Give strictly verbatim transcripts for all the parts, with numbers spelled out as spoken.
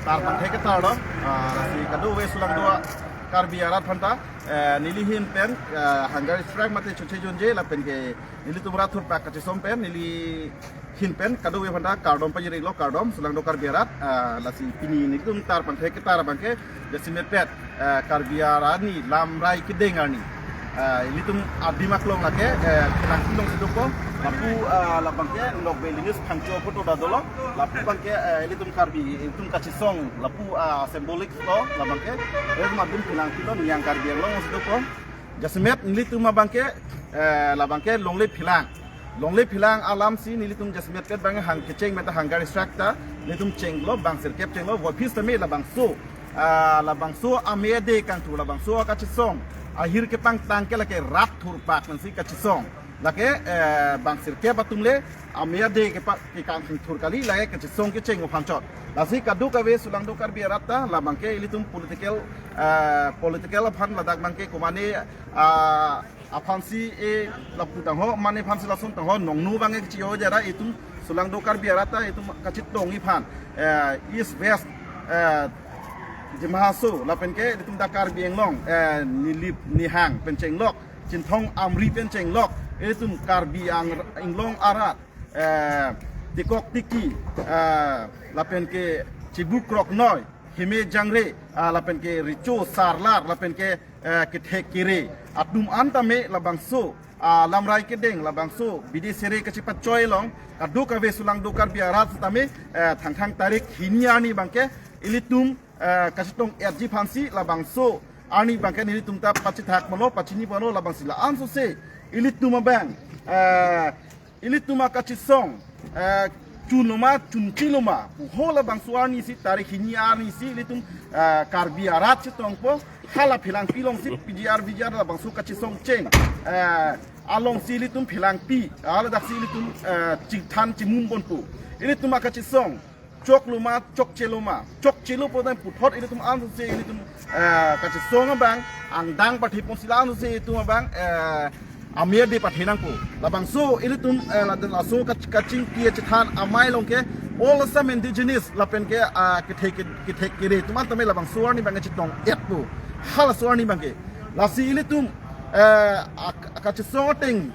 Tar pangthek ketar lo, ah, lasi kadokave sulangdo Karbi arat aphanta, eh, neli ahin pen, eh, hunger strike mate chotche jonje lapen ke nelitum rat thurpak kachesong pen neli ahin pen kadokave aphanta kardom pajir-iklo, kardom sulangdo Karbi arat, ah, lasi pini nelitum tar pangthek ketar abangke jasemetpet, eh, Karbi arat arni lamrai kedeng arni. Eh, ilitum adim aklong lake, eh, Phelangpi alongsi dokok, lapu, eh, labangke Nokbe Linis Phangcho aphuthak ta dolo, lapu abangke, eh, ilitum Karbi, ilitum kachesong, lapu, eh, symbolic lo, labangke, ilitum adim Phelangpi lo, Niyang Karbi Anglong alongsi dokok. Jasemet nelitum abangke, eh, labangke longle phelang. Longle phelang alamsi nelitum jasemetpet abang hang kecheng mate hunger strike ta nelitum chenglo, bang sirkep chenglo, voiphit sitame labangso, ah, labangso ame ade kangthur, labangso akachesong ahir kepangtang ke lake rat thurpak pensi kachesong. Lake, eh, bang sirkep atum le ame ade kepa-, kekangthur kali, lake kachesong kecheng aphan chot. Lasi kadokave sulangdo Karbi arat ta labangke ilitum political, eh, political aphan ladak abangke komane, ah, aphansi e lapu tangho, mane aphansi lason tangho, nongnu abangke kechio jara itum sulangdo Karbi arat ta itum kachetongji aphan, eh, East West, eh, Dima Hasao, lapen ke itum dak Karbi Anglong, eh, Nilip Nihang pen chenglok, Chinthong Amri pen chenglok, itum Karbi Ang-, Anglong arat, eh, Tikok Tiki, eh, lapen ke Chibu Kroknoi, Hime Jangre, ah, lapen ke Recho Sarlar, lapen ke, eh, kethek kere atum an tame labangso, ah, lamrai kedeng, labangso bidi sere kachepachoi along kadokave sulangdo Karbi arat tame, eh, thangthang tarik hini arni abangke ilitum, eh, kachetong-etji aphansi labangso arni abangke nelitum ta pachethak ponlo, pachini ponlo, labangsi la-an sose ilitum abang, eh, ilitum akachesong, eh, chunlo ma, chunchelo ma pu ho, labangso arnisi tarik hini arnisi ilitum, eh, Karbi arat chetongpo, hala Phelangpi alongsi P G R, V G R labangso kachesong cheng, eh, alongsi ilitum Phelangpi, ah, ladaksi ilitum, eh, chingthan chimum ponpo. Ilitum akachesong choklo ma, chokchelo ma, chokchelo pute puthot ilitum an sose ilitum, eh, kachesong abang angdeng pathe ponsi la-an sose itum abang, eh, ame ade pathe nangpo. Labangso ilitum, eh, la-, laso kach-, kachingki kachethan amei along ke all Assam indigenous lapen ke, ah, kethek ke-, kethek kere atum an tame labangso arni abangke chetong-etpo. Halaso arni abangke. Lasi ilitum, eh, ak-, kachesong ateng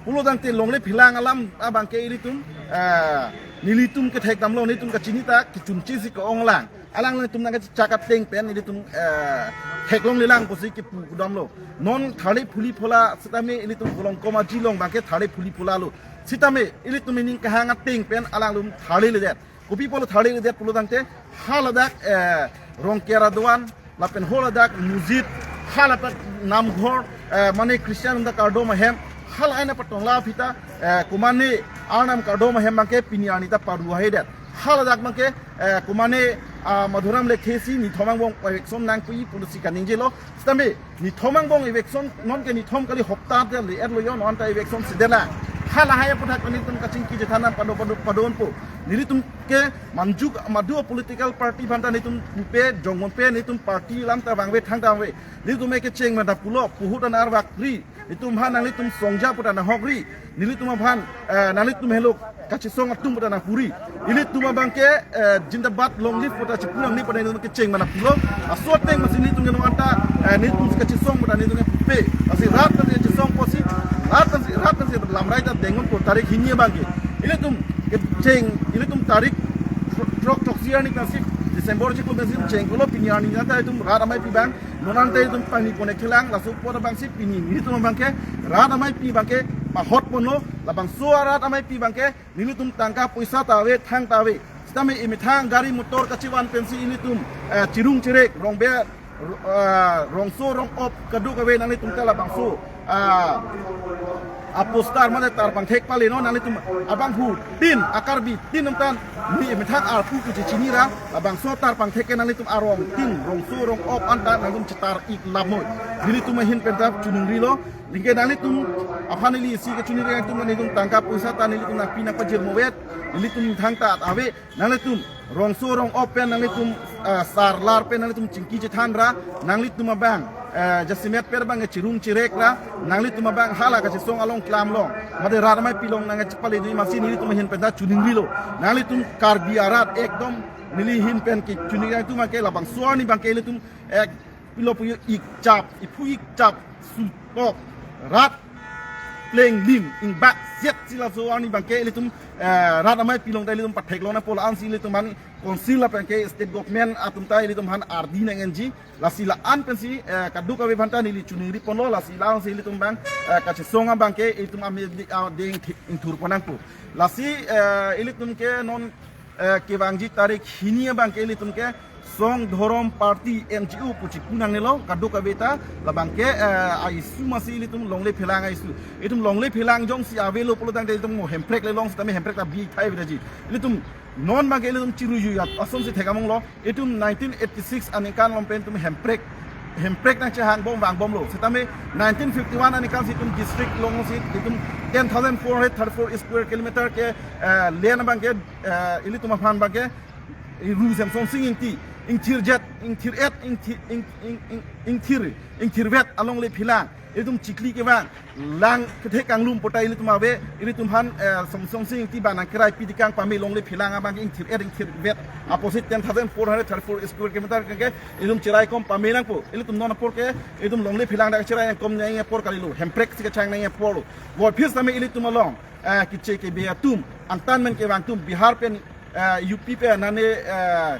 pulo tangte longle phelang alam abangke ilitum, eh, nelitum kethek damlo, nelitum kachini ta kechunchesi ke-ong lang. Alanglitum nangkachak ateng pen nelitum, eh, theklonglelang pusi kepu damlo. Non tharle phuli phola sitame ilitum Kolongkom Aji along abangke tharle phuli phola lo. Sitame ilitum ining kahang ateng pen alanglitum tharleledet. Kopi pulo tharleledet pulo tangte haladak, eh, Rongker adoan, lapen haladak mosjid, haladak namghor, eh, mane Christian atum ta kardom ahem, hala aina patong la aphi ta, eh, komane Arnam kardom ahem abangke pini arni ta paru ahedet. Haladak abangke, eh, komane, ah, Madhuram Lekthe si nithom angbong eviction nangpi pusi kaningjelo. Sitame nithom angbong eviction, non ke nithom kali, hopta te le-etlo, non anta eviction si dela. Halahai aphuthak nelitum kachingki kachethan an pado pado padonpo. Nelitum ke manjuk madu political party aphanta nelitum pupe jongmonpe, nelitum party alam ta vangve thangta vangve. Nelitum ke cheng mada pulo, puhut an arvak ri. Nelitum aphan nanglitum songja puta nanghok ri. Nelitum aphan, eh, nanglitum helo kachesong atum puta nangpuri. Ilitum abangke, eh, Jindabad, long live puta chipu nangli puta nelitum kecheng mada pulo. Laso ateng masi nelitum ke non anta, eh, nelitum kachesong puta nelitum ke pupe. Lasi rat nangchesong pusi, rat nang, rat nang lamrai ta dengponpo tarik hini abangke. Ilitum kecheng, ilitum tarik throk throksi arni pensi December chiklo pensi chenglo, pini arni anta itum rat ameipi abang non anta itum pangni pon-ek thelang, laso apot abangsi pini nelitum abangke rat ameipi abangke pahot ponlo, labangso arat ameipi abangke nelitum tangka poisa ta ave, thang ta ave. Sitame imethang gari motor kachevan pensi ilitum, eh, chirung chirek, rongbe, eh, rongso rong-op kadokave nanglitum ta labangso, ah, aposter mane tar pangthek pale non nanglitum abangphutin, a-Karbitin atum ta ni imethang arpu pu chechinira, labangso tar pangthek ke nanglitum arongtin, rongso rong-op anta nanglitum chetar-ik lamoi. Nelitum ahin penta chuningrilo, lingke nanglitum aphan ili isi kechuningri atum nanglitum tangka poisa ta nelitum nangpi nangpajirmovet, nelitum thangta ave, nanglitum rongso rong-op pen nanglitum, ah, sarlar pen nanglitum chingki chethanra, nanglitum abang, eh, jasemetpet abang chirung chirekra, nanglitum abang hala kachesong along klam along, mate rat ameipi along nangchepale dei masi nelitum ahin penta chuningrilo. Nanglitum Karbi arat ekdom Neli ahin pen kechini atum abangke labangso arni abangke ilitum ek pilo puyo ikchap, iphu ikchap, sutok, rat plenglim, ingbak set si laso arni abangke ilitum, eh, rat amei pilong ta ilitum patheklong nangpo, la-an si ilitum aphan council lapen ke state government atum ta ilitum aphan ardi nang-enji. Lasi la-an pensi, eh, kadokave aphanta neli choningri ponlo, lasi la-an si ilitum abang, eh, kachesong abangke ilitum amei di, ah, ding thi-, ingthur pon nangpo. Lasi, eh, ilitum ke non, eh, kevangji tarik hini abangke ilitum ke Song Dhorom Party N G O pu chipu nangnelo, kadokave ta labangke, eh, a-issue masi ilitum longle phelang a-issue. Ilitum longle phelang jongsi avelo pulo tangte ilitum mo hemprek le long sitame hemprek ta bi thai avedaji. Ilitum non abangke ilitum chiruju ya asonsi thek among lo. Ilitum nineteen eighty-six aningkan along pen ilitum hemprek, hemprek nangchehang bom vangbomlo. Sitame nineteen fifty-one aningkan si ilitum district longsi ilitum ten thousand four hundred thirty-four square kilometer ke, eh, land abangke, eh, ilitum aphan abangke i Ru Semsonsing Ingti, ingthirjet, ingthir-et, ingthi-, ing, ing, ing, ingthir, ingthirvet alongle phelang. Ilitum chikli kevang, lang kethe kanglum pu ta ilitum ave, ilitum aphan, eh, Semsonsing Ingti abang nangkerai pidikang pame longle phelang abang ingthir-et ingthirvet. Apotsi ten thousand four hundred thirty-four square kilometer ke, ke ilitum cherai kom pame nangpo. Ilitum non apor ke, ilitum longle phelang dak cherai kom nang apor kalilo. Hemprek si kachang nang apor lo. Apotsi tame ilitum along, eh, keche kebe atum, angtan men kevang atum, Bihar pen, eh, U P pen, nane, eh,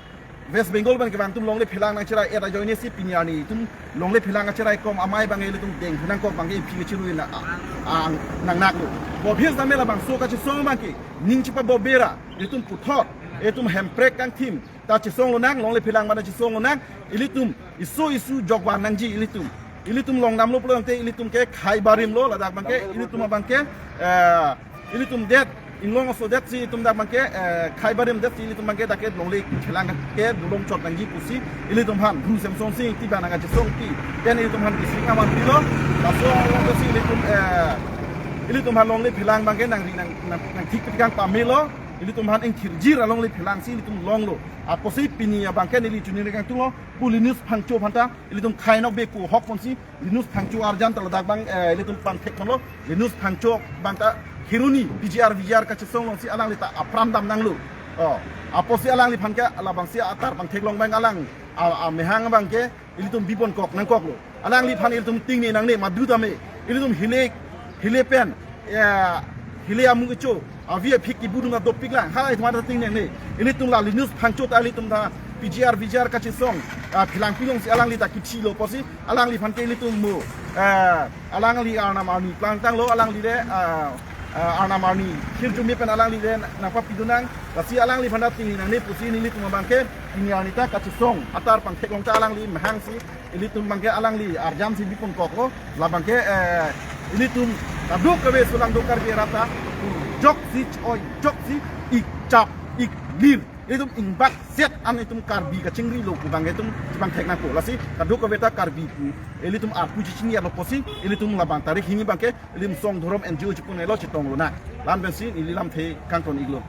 West Bengal pen kevang atum longle phelang nangcherai-et ajoine si pini arni itum longle phelang acherai kom amei abang ilitum denghu nangkok abang iphi chiru na, a, a, nang naklo. Apotsi tame labangso kachesong abangke ning chipa bobera, ilitum puthot, ilitum hemprek kangthim ta chesong lonang, longle phelang abang chesong lonang, ilitum iso isu jokvan nangji ilitum. Ilitum long damlo pulo tangte ilitum ke khei barim lo, ladak abangke ilitum abangke, eh, ilitum det, inglong aso det si ilitum dak abangke, eh, khei barim det si ilitum abangke dak ke longle phelang ke dulong chot nangji pusi ilitum aphan Ru Semsonsing Ingti abang nangkachesong pi, pen ilitum aphan district aman pilo, laso along si ilitum, eh, ilitum aphan longle phelang abangke nangri nang, nang, nangthik pidikang pamelo, ilitum aphan ingthirjir alongle phelang si ilitum longlo. Apotsi pini abangke neli choningri kangtung lo, pu Linus Phangcho aphanta, ilitum khei nokbe ku hok ponsi, Linus Phangcho arjan ta ladak abang, eh, ilitum pangthek ponlo, Linus Phangcho abang ta Kheroni, P G R, V G R kachesong alongsi alangli ta apran dam nanglo. Oh, apotsi alangliphan ke, labangsi atar pangtheklong abang alang, a, amahang abangke, ilitum bipon kok nangkoklo. Alangliphan ilitum tingne nangne madu tame, ilitum hile, hile pen, eh, hile amung kecho, avi aphi kibudun adopik lang, ha, ithum ta tingne nangne. Ilitum la Linus Phangcho ta ilitum ta P G R, V G R kachesong, ah, phelang pilongsi alangli ta kichilo pusi, alangliphan ke ilitum mo, eh, alangli arnam arni plangtanglo, alangli le, ah, ah, arnam arni hirjume pen alangli le nangpapidun nang, lasi alangliphan ta tingne nangne pusi nelitum abangke, pini arni ta kachesong, atar pangtheklong ta alangli mahang si, ilitum abangke alangli arjan si bipon koklo, labangke, eh, ilitum kadokave sulang dokar berata, joksi oi, joksi ikchap iklir. Ilitum ingbak set an ilitum Karbi kachingrilo pu abang ilitum chepangthek nangpo. Lasi kadokave ta Karbi pu ilitum arpu chichinilo pusi, ilitum labang tarik hini abangke ilitum Song Dhorom N G O chipu nangnelo, chetong lonang. La-an pensi neli lamthe kangton iklo.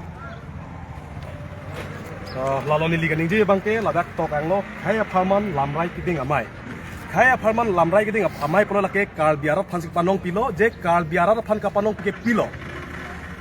Ah, lalo neli kaningje abangke ladak tok anglo, khei apharman lamrai keding amei. Khei apharman lamrai keding ap-, amei pulo lake Karbi arat aphansi panong pilo, je Karbi arat aphan kapanong ke pilo.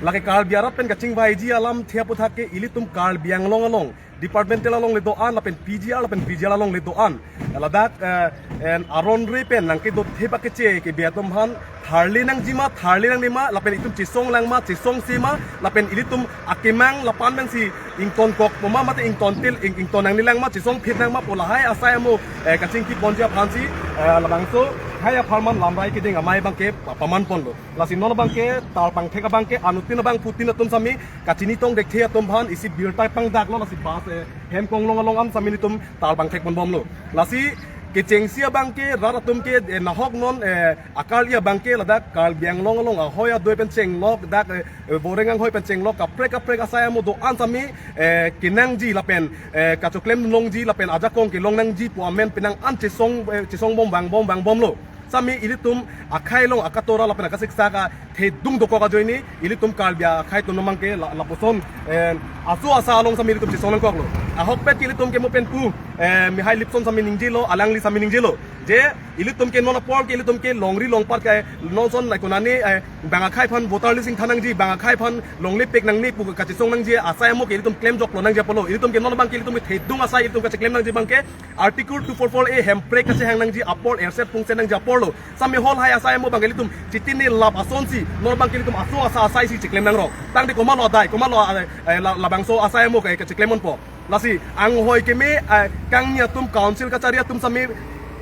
Lake Karbi arat pen kachingvaiji alamthe aputhak ke ilitum Karbi Anglong along, departmental along le do-an, lapen P G R, lapen P G R along le do-an. Ladak, eh, en aron re pen nangkedo theba keche kebe atum aphan tharle nangji ma, tharle nangne ma, lapen itum chesong lang ma, chesongse ma, lapen ilitum akemang lapan pensi ington kok poma mate ington til, ing, ington nangne lang ma, chesong phit nang ma pu lahai asai amo, eh, kachingki ponji aphansi, eh, labangso khei apharman lamrai keding amei abangke pa-, paman ponlo. Lasi non abangke, tarpangthek abangke, anuttin abangphutin atum sami, kachini tong dekthe atum aphan isi birta pangdaklo, lasi bas, eh, hem konglong along an sami nelitum tarpangthek ponbomlo. Lasi kechengsi abangke, rat atum ke, eh, nahok non, eh, akarli abangke ladak Karbi Anglong along ahoi adoi pen chenglok, dak, eh, eh, boreng anghoi pen chenglok, kaprek kaprek asai amo do-an sami, eh, kenangji lapen, eh, kachoklem longji lapen ajakong kelong nangji pu amen penang an chesong, eh, chesong bom vangbom vangbomlo. Sami ilitum akhei along akatora lapen akasiksak athedung dokok ajoine, ilitum Karbi akhei atum abangke la, lapuson, eh, aso asa along sami ilitum chesong nangkoklo. Ahokpet ke ilitum ke mo pen pu, eh, Mihai Lipson sami ningjelo, alangli sami ningjelo. Je ilitum ke non apor ke ilitum ke longri longpat ke non ason nai konane, eh, bang akhei aphan voter list ingthan nangji, bang akhei aphan longle pek nangne pu kachesong nangji asai amo ke ilitum klemjoklo nangji apotlo. Ilitum ke non abang ke ilitum ke thedung asai ilitum kacheklem nangji abang ke Article two four four A hemprek kachehang nangji apor, erset pungse nangji aporlo. Sami hol hai asai amo abang ke ilitum chitine lap asonsi non abang ke ilitum aso asa asai si cheklem nangrong. Tangte komatlo adai, komatlo, eh, eh, la-, labangso asai amo ke kacheklem ponpo. Lasi anghoi keme, eh, kangni atum, council kachari atum sami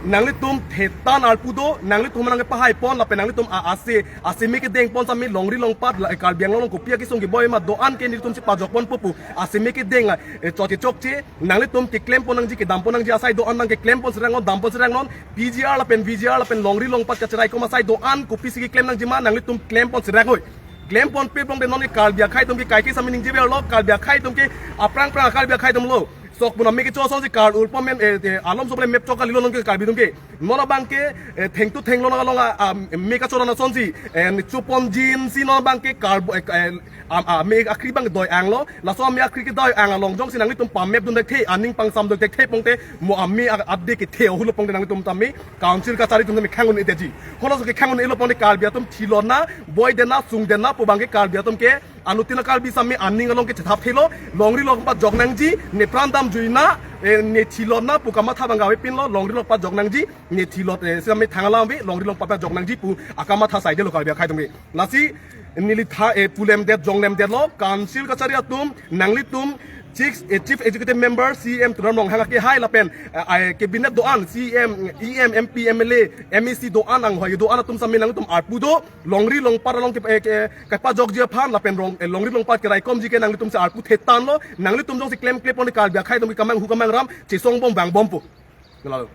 nanglitum thetan arpu do, nanglitum nangkepahai pon lapen nanglitum a-, ase, aseme kedeng pon sami longri longpat la, eh, Karbi Anglong along kopi akesung keboi ma do-an ke nelitum si pajok ponpo pu. Aseme kedeng, eh, chokche chokche nanglitum keklem pon nangji, kedam pon nangji asai do-an abang keklem pon serang non, dam pon serang non. P G R lapen V G R lapen longri longpat kacherai kom asai do-an kopisi keklem nangji ma nanglitum klem pon serang oi. Klem ponpe pulotangte non ke Karbi akhei atum ke kaike sami ningjeverlo, Karbi akhei atum ke aphrang phrang Karbi akhei atumlo. Sok puna me kecho asonsi kar urpo men, eh, eh, alom soble mep chok kalilo non ke Karbi atum ke. Non abang ke, eh, thengtu thenglo nang along a, a, me kachoro asonsi, eh, chupon jinsi non abang ke kar, eh, eh, a, a, me akhri abang doi-anglo. Laso me akhri kedoi-ang along jongsi nanglitum pamepdun thekthe, aning pangsamdun thekthe pulotangte mo ame a-, ade kethe ahut lo pulotangte nanglitum tame council kachari atum tame khang un-edetji. Holo so kekhang un-elo pulotangte Karbi atum thilot na, boidet na, sungdet na pu abang ke Karbi atum ke anuttin a-Karbi sami aning along ke chethap thelo, longri longpat jok nangji, ne pran damjui na, eh, ne thilot na pu kamatha abang avepinlo, longri longpat jok nangji, ne thilot, eh, sami thang alam ave, longri longpat jok nangji pu akamatha saidelo Karbi akhei atum ke. Lasi neli tha, eh, pulemdet jonglemdetlo, council kachari atum, nanglitum, Chief, eh, Chief Executive Member, C E M Tuliram Ronghang akehai lapen, eh, eh, cabinet do-an, C E M, E M, M P, M L A, M A C do-an, anghoi do-an atum sami nanglitum arpu do, longri longpat along ke, eh, ke, kepajokji aphan lapen rong, eh, longri longpat keraikomji ke nanglitum si arpu thetanlo, nanglitum jongsi klemkle pon Karbi akhei atum ke kamanghu kamangram chesong bom vangbompo. Lalo.